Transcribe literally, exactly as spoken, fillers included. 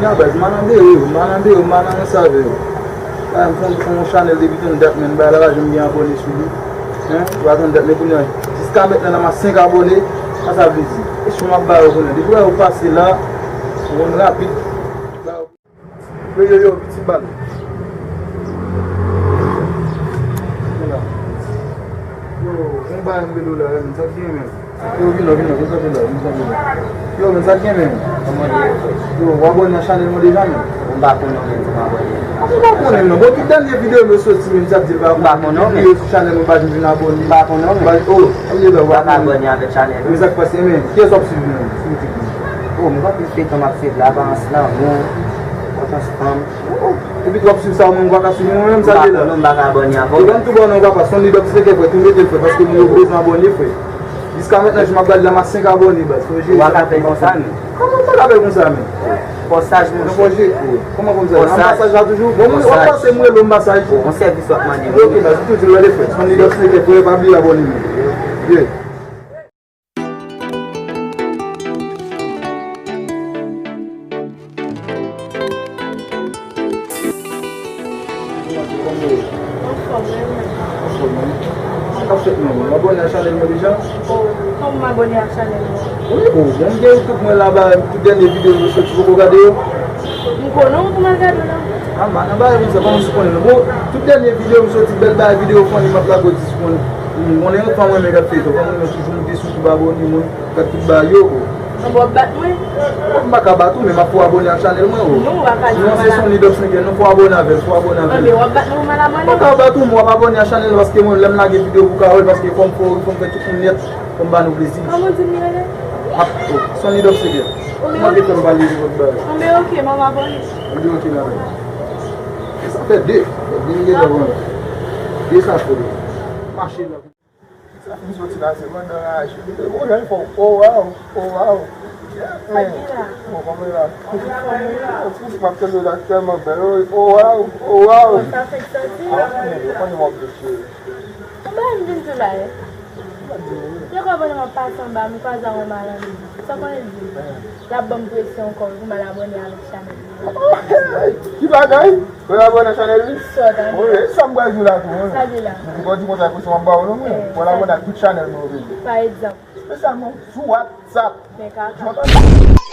Ya baz, m al andeyo, m al andeyo, m al ansanm avè yo. Bagay, m fon, fon chanèl depi tann dat, men bagay la pa janm gen abòne sou li. Hein? Ou pa tann dat, men kounye a, jiska mentnan, nan ma senk abòne, sa sa vle di? Kesyon m ap ba yo kounye a. Depi w pase la, ou konn rapid. Yo, yo, yo, pitit bal. Yo, bon bagay m vle la, men sa k gen, men. Yo, vin la, vin la, vin kanpe la, vin kanpe la. Yo, men sa k gen, men. Kòman li ye, frè? Yo, w abòne nan chanèl mwen deja, men. M pa konnen w menm, m abòne. Ou pa konnen, non. Bon, tout dènye videyo m yo soti, men m t ap di l pa konnen. M pa konnen w menm. Videyo sou chanèl mwen, pa janm vin abòne. M pa konnen w menm. Oh, alhamdulillah, w pa konnen. M pa ka abòne avèk chanèl ou. Men sa k pase, men. Kiyès w ap swiv menm? Sou YouTube. Oh, m gen anpil feyton m ap swiv la, Aparans Lanmou, Aparans Fanm. Oh, epi w ap swiv sa, ou menm, ou pa ka swiv mwen menm, sa k ye la? M pa konnen w, m pa ka abòne avè w. Yo ban m tou bò non, papa, Sonny Dub se ke frè, tou mete l frè, paske moun yo bezwen abòne, frè. Jiska mentnan, jan m ap gade la, m a senk abòne, baz. Fò jere sa. Ou pa ka fè l konsa, men. Kòman m pa ka fè l konsa, men? Fò saj, monchè. Fò jere. Kòman konsa? An pasaj la toujou? Bon, moun, w ap pase, m rele w, m pasaj. Bon, yon sèvis w ap mande m. Ok, baz, ou tou di l, rele frè. Sonny Dub se ke frè, pa bliye abòne, men. Yeah. Anfòm, wi. Anfòm, wi. Sa k ap fèt, non? Ou abòne ak chanèl mwen deja? Oh, kòman m abòne ak chanèl mwen? Wi, oh, bon, m gen YouTube mwen la, ba, tout dènye videyo yo soti, poko gade yo? M konnen w pou m al gade w la. Ah, man, nan bagay konsa, kòman m sou konnen, non? Bon, tout dènye videyo m soti, bèl bagay, videyo funny, m ap lage w dis funny. M konnen yon fanm renmen gad feyton, fanm renmen toujou moute sou YouTube abòne mwen. Gad tout bagay yo, oh. Anben w ap bat mwen? Oh, m pa ka bat ou, men m ap fè w abòne ak chanèl mwen, oh. Non, w pa ka di m mal. Non, se Sonny Dub Sneaker, non, fò w abòne avè l, fò w abòne avè l. Anben w ap bat mwen, ou mal abòne? M pa ka bat ou, men w ap abòne ak chanèl la, paske mwen, lè m lage videyo pou w ka wè l, paske fò m fè, fò m fè tout moun nèt, fò m ba nou plezi. Kòman w di m li rele? Ah, oh, Sonny Dub Sneaker. Ou men. Manke fè m pale de lòt bagay. Anben ok, m ap abòne. Anben ok, madam. E sa fè de. Sa fè de, m gentan pran. De sa fè de. Mache la. Sa fin soti la, se mandan raje. Bon, jan l fè, oh, wow, oh, wow. Yeah, man. Bon, kòman la? Ou fou, m ap tande w la, tèlman bèl. Oh, oh, wow, oh, wow. Sa fèk soti? Ah, men, ou konnen m ap vin cheri. Ou ba m vin tou la, eh. M ap di w, wi. Yon konpayi m ap pase anba, m kwaze ak yon malandren. Sa w konnen l di? L ap ban m presyon ankò pou m al abòne avèk chanèl li. Ki bagay? Ou abòne ak chanèl li? Sòt an. Wi, e sa m pral di w la tou, wi. Sa l di la? M pral di konsa, presyon m ap ba w non, mwen. Pou w al abòne ak tout chanèl mwen yo, baby. Pa egzanp. Espesyalman sou WhatsApp. Men kaka. Ou tande?